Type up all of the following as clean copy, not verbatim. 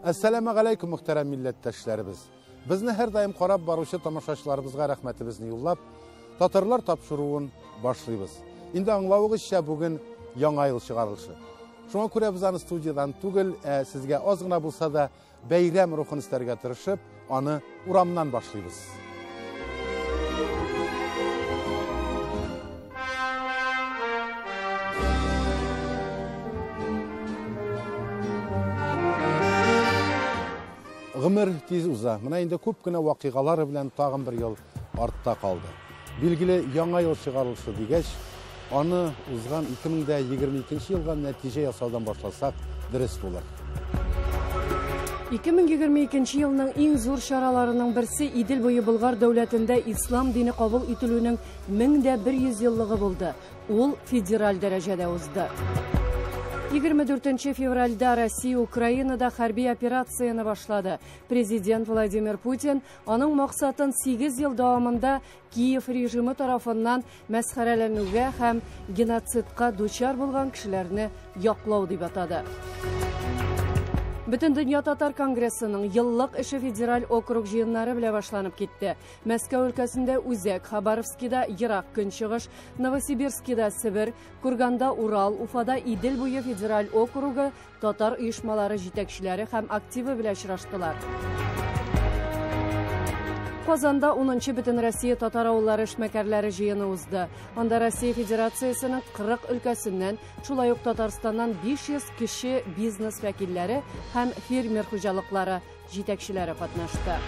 Әссәламегаләйкүм, мөхтәрәм милләттәшләребез. Безне һәрдаим карап баручы тамашачыларыбызга рәхмәтебезне юллап, Татарлар тапшыруын башлыйбыз. Инде аңлавыгызча, бүген Яңа ел чыгарылышы. Шуңа күрә без аны студиядән түгел, ә сезгә аз гына булса да бәйрәм рухын өстәргә тырышып, аны урамнан башлыйбыз. Гомер тиз уза. Менә инде күп кенә вакыйгалар белән тагын бер ел артта калды. Билгеле, яңа ел чыгарылышы дигәч, аны узган 2022 елга нәтиҗә ясаудан башласак, дөрес булыр. 2022 елның иң зур чараларының берсе Идел буе Болгар дәүләтендә ислам дине кабул ителүнең 1100 еллыгы булды. Ул федераль дәрәҗәдә узды. 24 февральдә Россия Украинада хәрби операцияне башлады. Президент Владимир Путин аның максатын 8 ел дәвамында Киев режимы тарафыннан мәсхәрәләнүгә һәм геноцидка дучар булган кешеләрне яклау дип атады. Бөтендөнья татар конгрессының еллык эше федераль округ җыеннары белән башланып китте. Мәскәү өлкәсендә Үзәк, Хабаровскида Ерак Көнчыгыш, Новосибирскида Себер, Курганда Урал, Уфада Идел буе федераль округы татар оешмалары җитәкчеләре һәм активы белән очраштылар. Казанда 10нчы Бөтенроссия татар авыллары эшмәкәрләре җыены узды. Анда Россия Федерациясенең 40 өлкәсеннән, шулай ук Татарстаннан 500 кеше бизнес вәкилләре һәм фермер хуҗалыклары җитәкчеләре катнашты.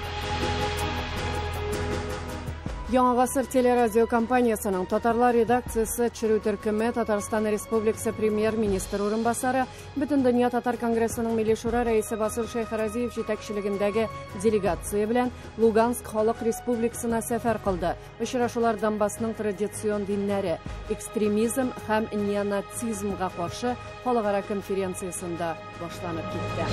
Яңа гасыр телерадиокомпаниясенең татарлар редакциясе төшерү төркеме Татарстан Республикасы премьер-министр урынбасары, Бөтендөнья татар конгрессының Милли шура рәисе Васил Шәйхразиев җитәкчелегендәге делегация белән Луганск халык республикасына сәфәр кылды. Очрашулар Донбассның традицион диннәре, экстремизм һәм неонацизмга каршы халыкара конференциясендә башланып китте.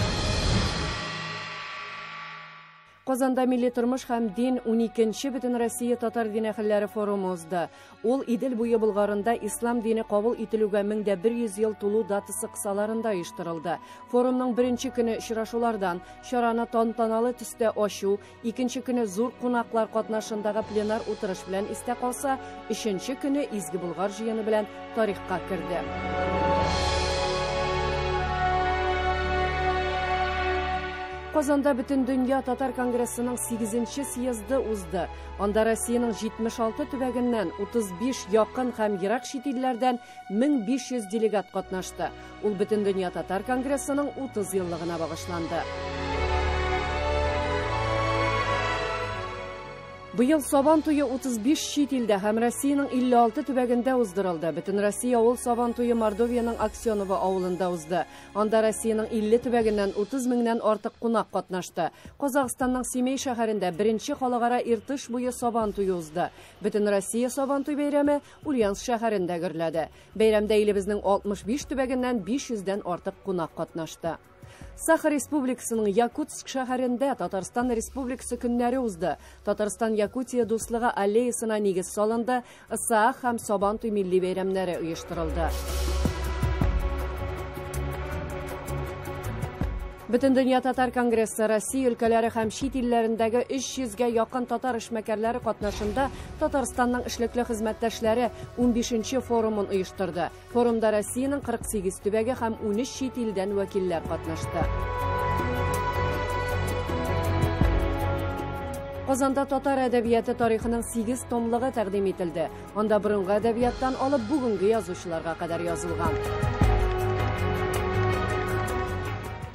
Казанда милли тормыш һәм дин 12нче Бөтенроссия татар дин әһелләре форумы узды. Ул Идел буе Болгарында ислам дине кабул ителүгә 1100 ел тулу датасы кысаларында оештырылды. Форумның беренче көне очрашулардан, чараны тантаналы төстә ачу, икенче көне зур кунаклар катнашындагы пленар утырыш белән истә калса, өченче көне Изге Болгар җыены белән тарихка керде. Казанда Бөтендөнья татар конгрессының 8нче съезды узды. Анда Россиянең 76 төбәгеннән 35 якын һәм ерак чит илләрдән 1500 делегат катнашты. Ул Бөтендөнья татар конгрессының 30 еллыгына багышланды. Быел Сабан туе 35 чит илдә һәм Россиянең 56 төбәгендә уздырылды. Бөтен Россия авыл Сабан туе Мордовиянең Аксеново авылында узды. Анда Россиянең 50 төбәгеннән 30 меңнән артык кунак катнашты. Казахстанның Семей шәһәрендә беренче халыкара Иртыш буе Сабан туе узды. Бөтен Россия Сабан туй бәйрәме Ульяновск шәһәрендә гөрләде. Бәйрәмдә илебезнең 65 төбәгеннән 500дән артык кунак катнашты. Саха Республикасының Якутск шәһәрендә Татарстан Республикасы көннәре узды. Татарстан Якутия дуслыгы аллеясына нигез салынды, Ысаах һәм Сабан туй милли бәйрәмнәре оештырылды. Бөтендөнья татар конгрессы Россия өлкәләре һәм чит илләрендәге 300гә якын татар эшмәкәрләре катнашында Татарстанның эшлекле хезмәттәшләре 15нче форумын оештырды. Форумда Россиянең 48 төбәге һәм 13 чит илдән вәкилләр катнашты. Казанда татар әдәбияты тарихының 8 томлыгы тәкъдим ителде. Анда борынгы әдәбияттан алып бүгенге язучыларга кадәр язылган.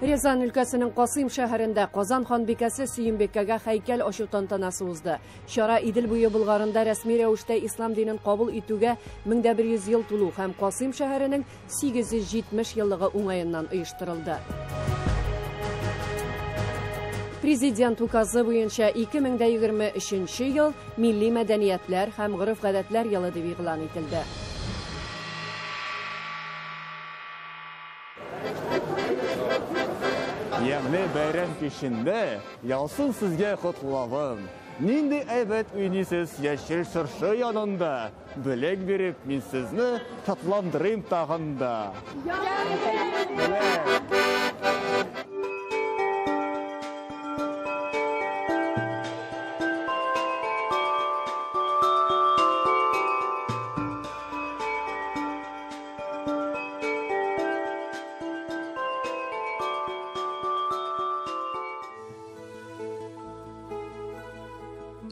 Рязань өлкәсенең Касыйм шәһәрендә Казан ханбикәсе Сөембикәгә һәйкәл ачу тантанасы узды. Чара Идел буе Болгарында рәсми рәвештә ислам динен кабул итүгә 1100 ел тулу һәм Касыйм шәһәренең 870 еллыгы уңаеннан оештырылды. Президент указы буенча 2023 ел милли мәдәниятләр һәм гореф-гадәтләр елы дип игълан ителде. Ямьле бәйрәм кичендә ялсын сезгә котлавым. Нинди әйбәт уйныйсыз яшел чыршы янында. Бүләк биреп мин сезне шатландырыйм тагын да.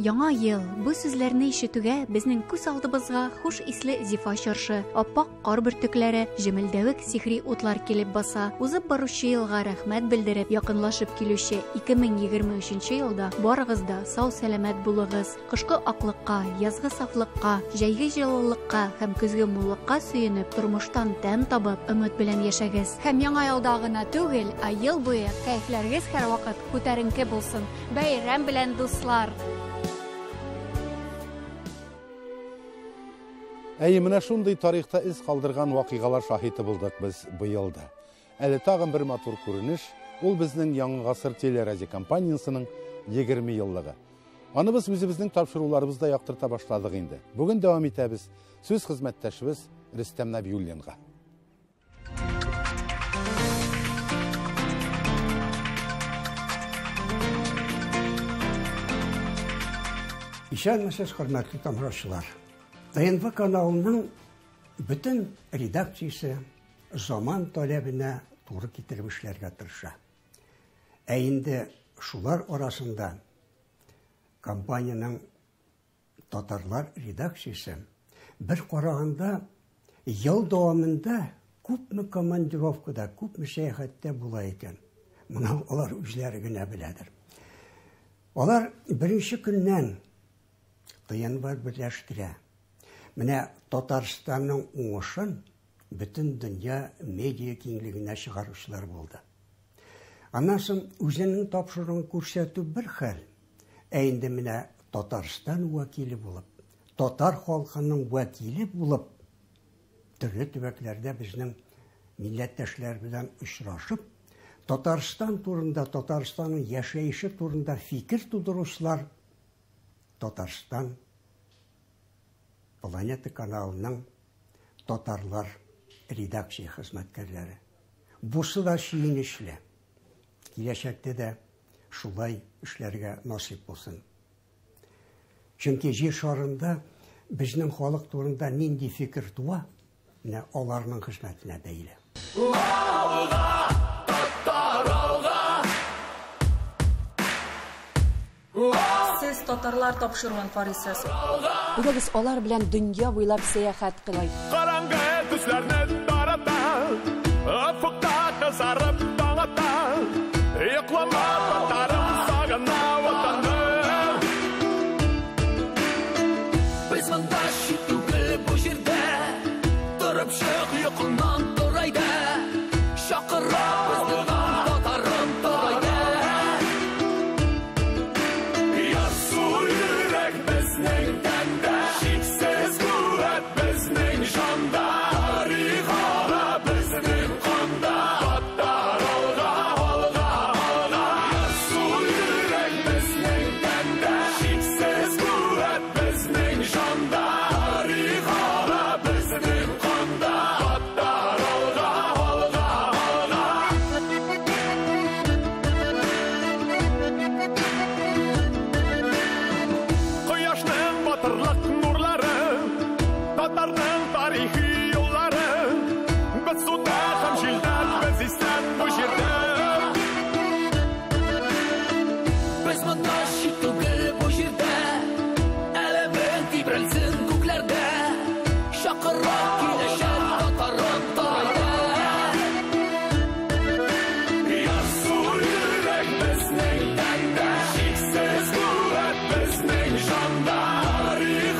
Яңа ел. Бу сүзләрне ишетүгә безнең күз алдыбызга хуш исле зифа чыршы, аппак кар бөртекләре, җемелдәвек сихри утлар килеп баса. Узып баручы елга рәхмәт белдереп, якынлашып килүче 2023 елда барыгыз да сау-сәламәт булыгыз. Кышкы аклыкка, язгы сафлыкка, җәйге җылылыкка һәм көзге муллыкка сөенеп, тормыштан тәм табып, өмет белән яшәгез. Һәм яңа елда гына түгел, ә ел буе кәефләрегез һәрвакыт күтәренке булсын. Бәйрәм белән, дуслар! Әйе, менә шундый тарихта эз калдырган вакыйгалар шаһиты булдык без быел да. Әле тагын бер матур күренеш, ул безнең Яңа гасыр телерадиокомпаниясенең 20 еллыгы. Аны без үзебезнең тапшыруларыбызда яктырта башладык инде. Бүген дәвам итәбез. Сүз хезмәттәшебез Рөстәм Нәбиуллинга. Исәнмесез, хөрмәтле тамашачылар. ТНВ каналының бөтен редакциясе заман таләбенә туры китереп эшләргә тырыша. Ә инде шулар арасында компаниянең татарлар редакциясе бер караганда ел дәвамында күпме командировкада, күпме сәяхәттә була икән. Моны алар үзләре генә беләдер. Алар беренче көннән ТНВ берләштерә. Менә Татарстанның уңышын бөтен дөнья медиа киңлегенә чыгаручылар булды. Аннан соң үзенең тапшыруын күрсәтү бер хәл. Ә инде менә Татарстан вәкиле булып, татар халкының вәкиле булып, төрле төбәкләрдә безнең милләттәшләр белән очрашып, Татарстан турында, Татарстанның яшәеше турында фикер тудыручылар Татарстан Планета каналының татарлар редакция хезмәткәрләре. Бусы да сөенечле. Киләчәктә дә шулай эшләргә насыйп булсын. Чөнки җир шарында безнең халык турында нинди фикер туа, менә аларның хезмәтенә бәйле. Сез татарлар тапшыруын карыйсыз. Әйдәгез алар белән дөнья буйлап сәяхәт кылыйк. Караңгы төсләрне тарата, офыкта кызарып таң ата. Йоклама, татарым, сагына ватаным. Без монда чит түгел бу җирдә, торып чык йокыңнан, тор әйдә. Чакыра безне татарым, тор әйдә. Ярсу йөрәк безнең тәндә, чиксез куәт безнең җанда. Тарих ага безнең канда, татар алга, алга, алга. Ярсу йөрәк безнең тәндә, чиксез куәт безнең җанда. Тарих ага безнең канда, татар алга, алга, алга. Кояшның батырлык нурлары, татарның тарихи юллары. Без суда һәм җилдә, без исән бу җирдә. Без монда чит түгел бу җирдә, әләмең тибрәлсен күкләрдә. Чакыра киләчәк татарым, тор әйдә. Ярсу йөрәк безнең тәндә, чиксез куәт безнең җанда. Тарих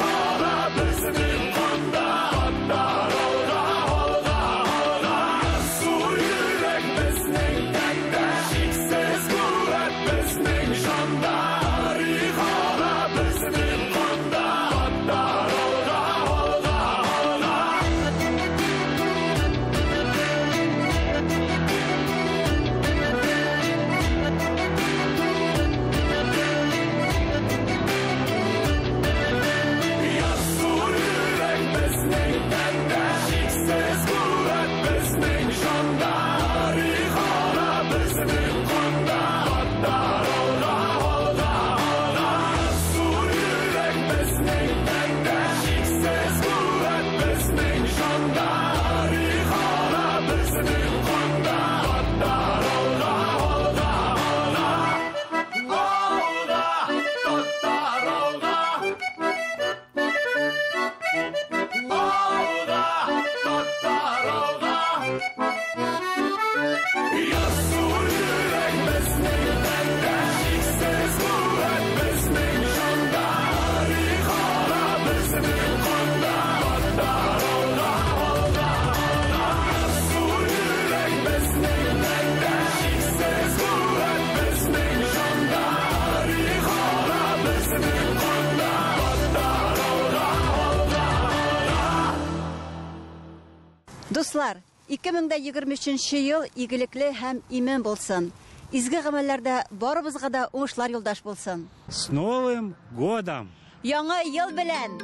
Дуслар, 2023 ел игелекле һәм имен булсын. Изге гамәлләрдә барыбызга да уңышлар юлдаш булсын. С Новым годом! Яңа ел белән!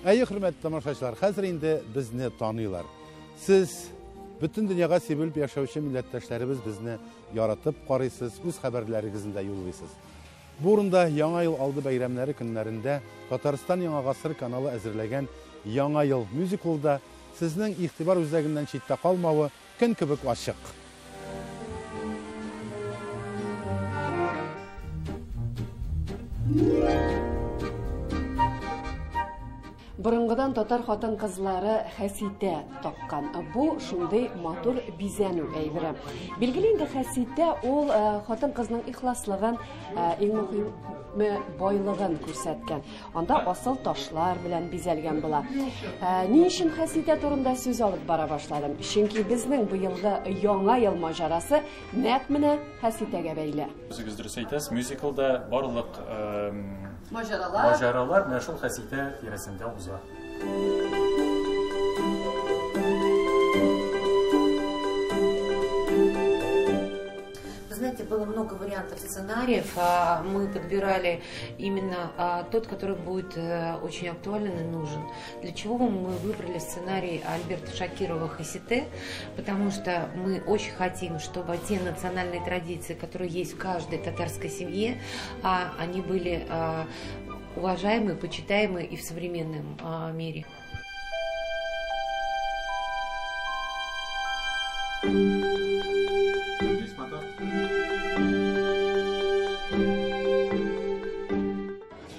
Әйе, хөрмәтле тамашачылар, хәзер инде безне таныйлар. Сез бөтен дөньяга сибелеп яшәүче милләттәшләребез безне яратып карыйсыз, үз хәбәрләрегезне дә юллыйсыз. Бу урында Яңа ел алды бәйрәмнәре көннәрендә Татарстан Яңа гасыр каналы әзерләгән Яңа ел мюзиклда сезнең игътибар үзәгеннән читтә калмавы көн кебек ачык. Борынгыдан татар хатын-кызлары хәситә таккан. Бу шундый матур бизәнү әйбере. Билгеле инде, хәситә ул хатын-кызның ихласлыгын, иң мөһиме байлыгын күрсәткән. Анда асыл ташлар белән бизәлгән була. Ни өчен хәситә турында сүз алып бара башладым? Чөнки безнең быелгы Яңа ел маҗарасы нәкъ менә хәситәгә бәйле. Үзегез дөрес әйтәсез, мюзиклда барлык маҗаралар менә шул хәситә тирәсендә уза. Вы знаете, было много вариантов сценариев. Мы подбирали именно тот, который будет очень актуален и нужен. Для чего мы выбрали сценарий Альберта Шакирова «Хасите»? Потому что мы очень хотим, чтобы те национальные традиции, которые есть в каждой татарской семье, они были уважаемы, почитаемы и в современном мире.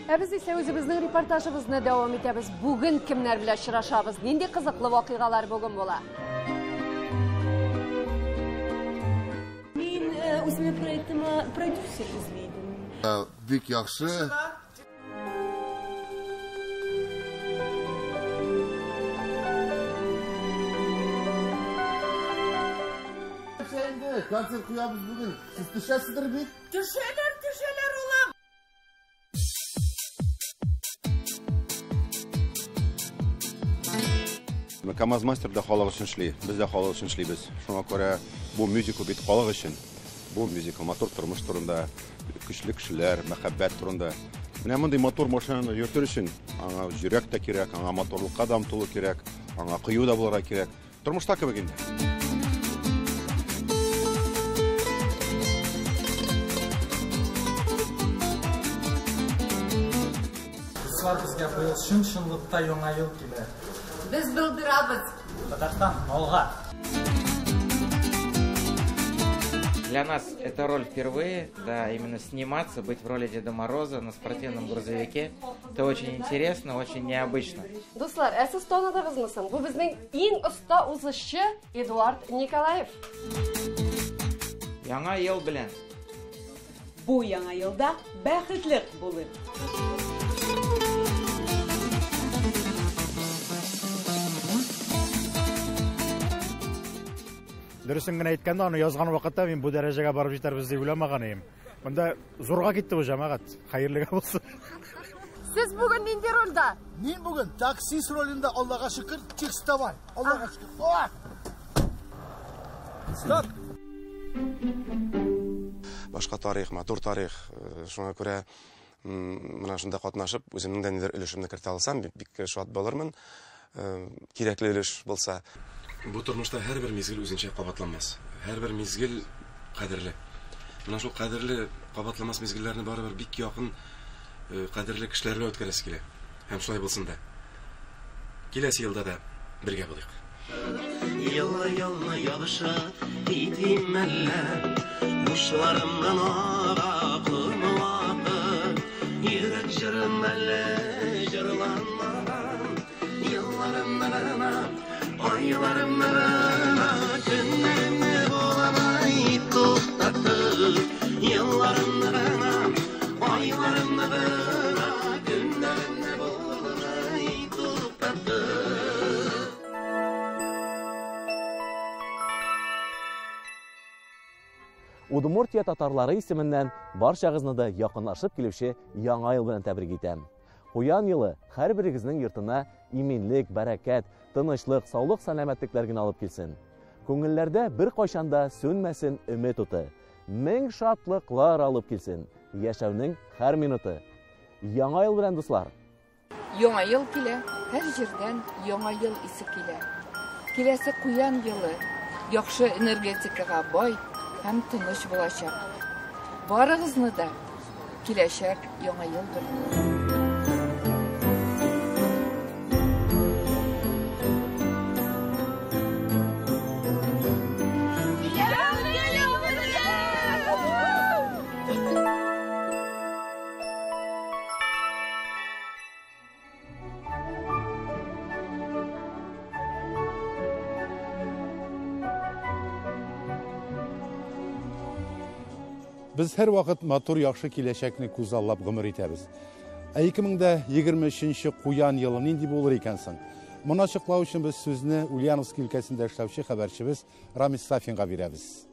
Ә без исә үзебезнең репортажыбызны дәвам итәбез. Бүген кемнәр белән очрашабыз? Нинди кызыклы вакыйгалар бүген була? Мин үземнең проектыма продюсер эзли идем. Бик яхшы. Концерт куябыз бүген. Сез төшәсездер бит? Төшәләр, төшәләр, улым. КамАЗ-мастер да халык өчен эшли, без дә халык өчен эшлибез. Шуңа күрә бу мюзикл бит халык өчен. Бу мюзикл матур тормыш турында, көчле кешеләр, мәхәббәт турында. Менә мондый матур машинаны йөртер өчен аңа йөрәк тә кирәк, аңа матурлыкка да омтылу кирәк, аңа кыю да булырга кирәк. Тормышта кебек инде. Дуслар, безгә быел чын-чынлыкта Яңа ел килә. Без булдырабыз. Татарстан, алга! Для нас эта роль впервые, да, именно сниматься, быть в роли Деда Мороза на спортивном грузовике. Это очень интересно, очень необычно. Дуслар, ә сез таныдыгызмы соң? Бу безнең иң оста узышчы Эдуард Николаев. Яңа ел белән. Бу яңа елда бәхетле булыйк. Дөресен генә әйткәндә, аны язган вакытта мин бу дәрәҗәгә барып җитәрбез дип уйламаган идем. Монда зурга китте бу җәмәгать, хәерлегә булсын. Сез бүген нинди рольдә? Мин бүген таксист ролендә, Аллага шөкер, текстовай. Аллага шөкер. Стоп! Башка тарих, матур тарих, шуңа күрә менә шунда катнашып, үземнең дә нидер өлешемне кертә алсам, бик шат булырмын. Кирәкле өлеш булса. Бу тормышта һәрбер мизгел үзенчә кабатланмас. Һәрбер мизгел кадерле. Менә шул кадерле, кабатланмас мизгелләрне барыбер бик якын, кадерле кешеләр белән үткәрәсе килә. Һәм шулай булсын да. Киләсе елда да бергә булыйк. Еллы-еллы ябыша итим әллә, учларымнан ага кымлапы, йөрәк җырым әллә җырланмаган, елларымны гына, айларымны гына, көннәремне буламай. Удмуртия татарлары исеменнән барчагызны да якынлашып килүче Яңа ел белән тәбрик итәм. Куян елы һәрберегезнең йортына иминлек, бәрәкәт, тынычлык, саулык, сәламәтлекләр генә алып килсен. Күңелләрдә беркайчан да сүнмәсен өмет уты. Мең шатлыклар алып килсен яшәүнең һәр минуты. Яңа ел белән, дуслар! Яңа ел килә, һәр җирдән яңа ел исе килә. Киләсе куян елы яхшы энергетикага бай һәм тыныч булачак. Барыгызны да киләчәк яңа ел белән! Без һәрвакыт матур яхшы киләчәкне күзаллап гомер итәбез. Ә 2023 куян елы нинди булыр икән соң? Моны ачыклау өчен без сүзне Ульяновск өлкәсендә эшләүче хәбәрчебез Рамис Сафинга бирәбез.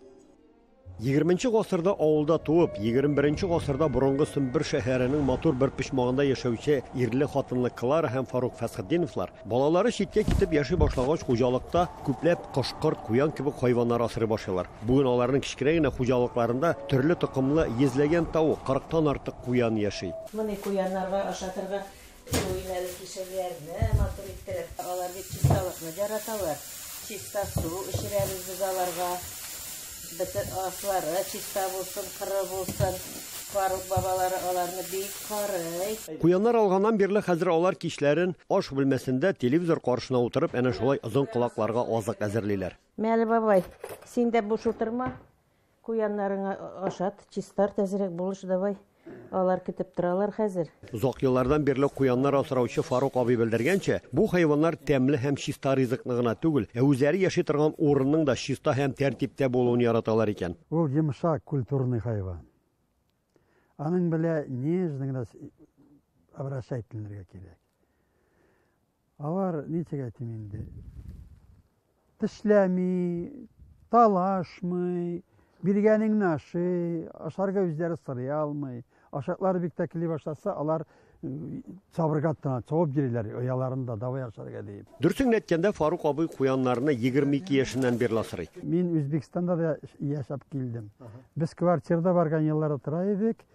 Егерменче гасырда авылда туып, егерме беренче гасырда борынгы Сембер шәһәренең матур бер почмагында яшәүче ирле-хатынлы Клара һәм Фарук Фәсхетдиновлар балалары читкә китеп яши башлагач хуҗалыкта күпләп кош-корт, куян кебек хайваннар асрый башлыйлар. Бүген аларның кечкенә генә хуҗалыкларында төрле токымлы йөзләгән тавык, кырыктан артык куян яши. Моны куяннарга ашатырга Су әле кишерләрне матур иттереп. Алар бит чисталыкны яраталар. Чиста су эчерәбез без аларга. Бөтен аслары чиста булсын, коры булсын. Фарук бабалары аларны бик карый. Куяннар алганнан бирле хәзер алар кичләрен аш бүлмәсендә телевизор каршына утырып, әнә шулай озын колакларга азык әзерлиләр. Мәле, бабай, син дә буш утырма. Куяннарыңа ашат, чистарт әзрәк, булыш давай. Алар көтеп торалар хәзер. Озак еллардан бирле куяннар асраучы Фарук абый белдергәнчә, бу хайваннар тәмле һәм чиста ризыкны гына түгел, ә үзләре яши торган урынның да чиста һәм тәртиптә булуын яраталар икән. Ул йомшак, культурный хайван. Аның белән нежно гына обращать ителергә кирәк. Алар, ничек әйтим инде, тешләми, талашмый, биргәнеңне ашый, ашарга үзләре сорый алмый. Ашаклары бик тә кили башласа, алар чабырга тотына, чабып йөриләр ояларында, давай ашарга диеп. Дөресен генә әйткәндә, Фарук абый куяннарны 22 яшеннән бирле асрый. Мин Үзбәкстанда да яшәп килдем. Без квартирада барган елларда тора идек.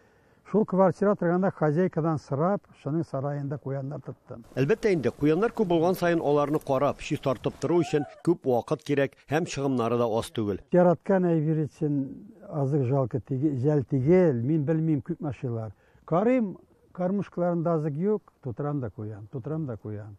Шул квартира торганда хозяйкадан сорап, шуның сараенда куяннар тоттым. Әлбәттә инде, куяннар күп булган саен аларны карап, чистартып тору өчен күп вакыт кирәк һәм чыгымнары да аз түгел. Яраткан әйбер өчен азык жалко жәл түгел, мин белмим күпме ашыйлар. Карыйм, кормушкаларында азык юк, тутырам да куям, тутырам да куям.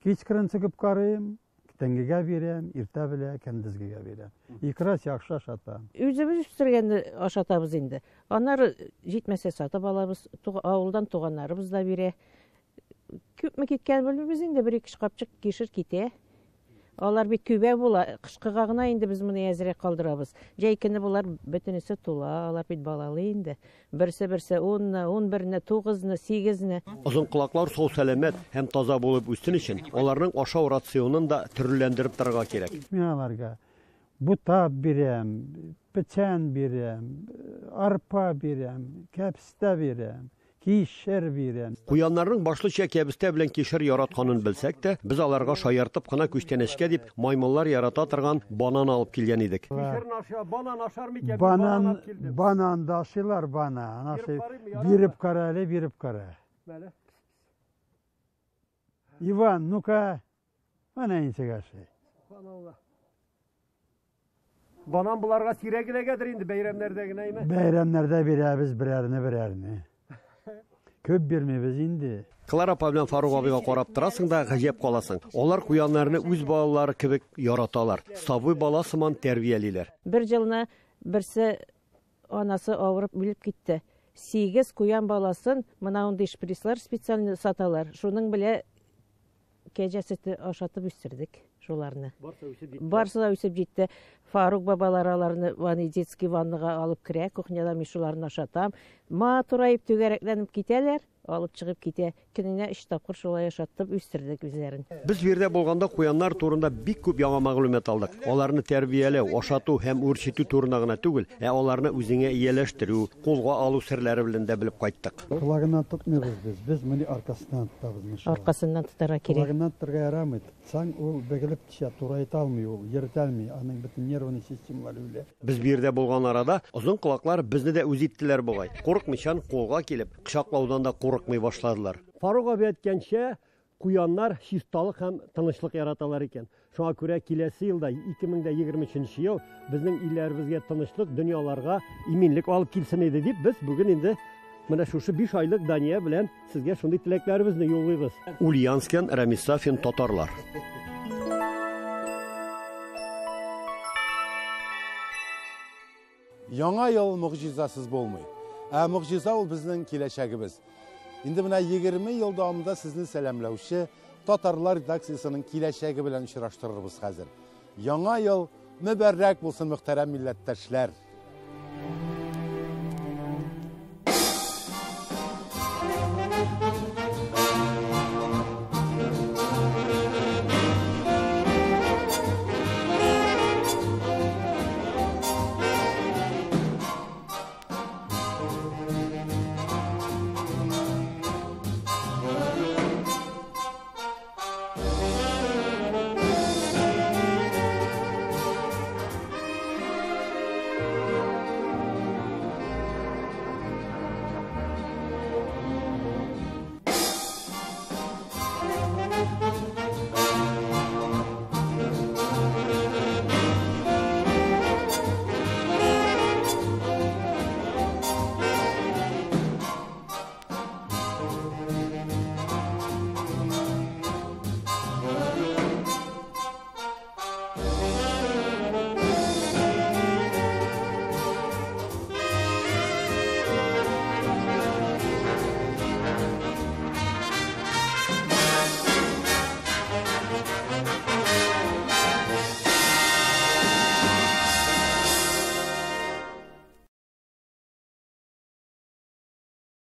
Кичкырын чыгып карыйм, төнгегә бирәм, иртә белә көндезгегә бирәм. Икрас яхшы ашатам. Үзебез үстергәнне ашатабыз инде. Аннары җитмәсә сатып алабыз, авылдан туганнарыбыз да бирә. Күпме киткән белмибез инде, бер-ике капчык кишер китә. Алар бит күбә була, кышкыга гына инде без моны әзрәк калдырабыз. Җәй көне болар бөтенесе тула, алар бит балалы инде. Берсе-берсе унны, унберне, тугызны, сигезне. Озын колаклар сау-сәламәт һәм таза булып үссен өчен, аларның ашау рационын да төрлеләндереп торырга кирәк. Мин аларга бутап бирәм, печән бирәм, арпа бирәм, кәбестә бирәм, кишер бирәм. Куяннарның башлыча кәбестә белән кишер яратканын белсәк тә, без аларга шаяртып кына күчтәнәчкә дип маймыллар ярата торган банан алып килгән идек. Кишерне аша, банан ашар микән? Банан, банан да ашыйлар, банан ашый. Биреп кара әле, биреп кара. Иван, ну-ка, менә ничек ашый. Банан боларга сирәк эләгәдер инде, бәйрәмнәрдә генә име? Бәйрәмнәрдә бирәбез берәрне-берәрне. Күп бирмибез инде. Клара апа белән Фарук абыйга карап торасың да гаҗәп каласың. Алар куяннарны үз балалары кебек яраталар. Сабый бала сыман тәрбиялиләр. Бер елны берсе анасы авырып үлеп китте. 8 куян баласын мына мондый шприцлар специально саталар. Шуның белән кәҗә сөте ашатып үстердек шуларны. Барсы үсеп җитте. Барсы да үсеп җитте. Фарук бабалары аларны ванны детский ваннага алып керә, кухняда мин шуларны ашатам. Матураеп түгәрәкләнеп китәләр, алып чыгып китә. Көненә өч тапкыр шулай ашатып үстердек үзләрен. Без биредә булганда куяннар турында бик күп яңа мәгълүмат алдык. Аларны тәрбияләү, ашату һәм үрчетү турында гына түгел, ә аларны үзеңә ияләштерү, кулга алу серләре белән дә белеп кайттык. Колагыннан тотмыйбыз без, без моны аркасыннан тотабыз иншалла. Аркасыннан тотарга кирәк. Колагыннан тотарга ярамый. Тотсаң, ул бөгелеп төшә, турайта алмый ул, йөртә алмый, аның бөтен нервный системалары үлә. Без биредә булган арада озын колаклар безне дә үз иттеләр бугай. Курыкмыйчан кулга килеп, кочаклаудан да курыкмый башладылар. Фарук абый әйткәнчә, куяннар чисталык һәм тынычлык яраталар икән. Шуңа күрә киләсе елда, 2023 ел, безнең илләребезгә тынычлык, дөньяларга иминлек алып килсен иде дип, без бүген инде менә шушы 5 айлык Дания белән сезгә шундый теләкләребезне юллыйбыз. Ульяновскидан Рамис Сафин, Татарлар. Яңа ел могҗизасыз булмый. Ә могҗиза ул безнең киләчәгебез. Инде менә 20 ел дәвамында сезне сәламләүче Татарлар редакциясенең киләчәге белән очраштырырбыз хәзер. Яңа ел мөбәррәк булсын, мөхтәрәм милләттәшләр!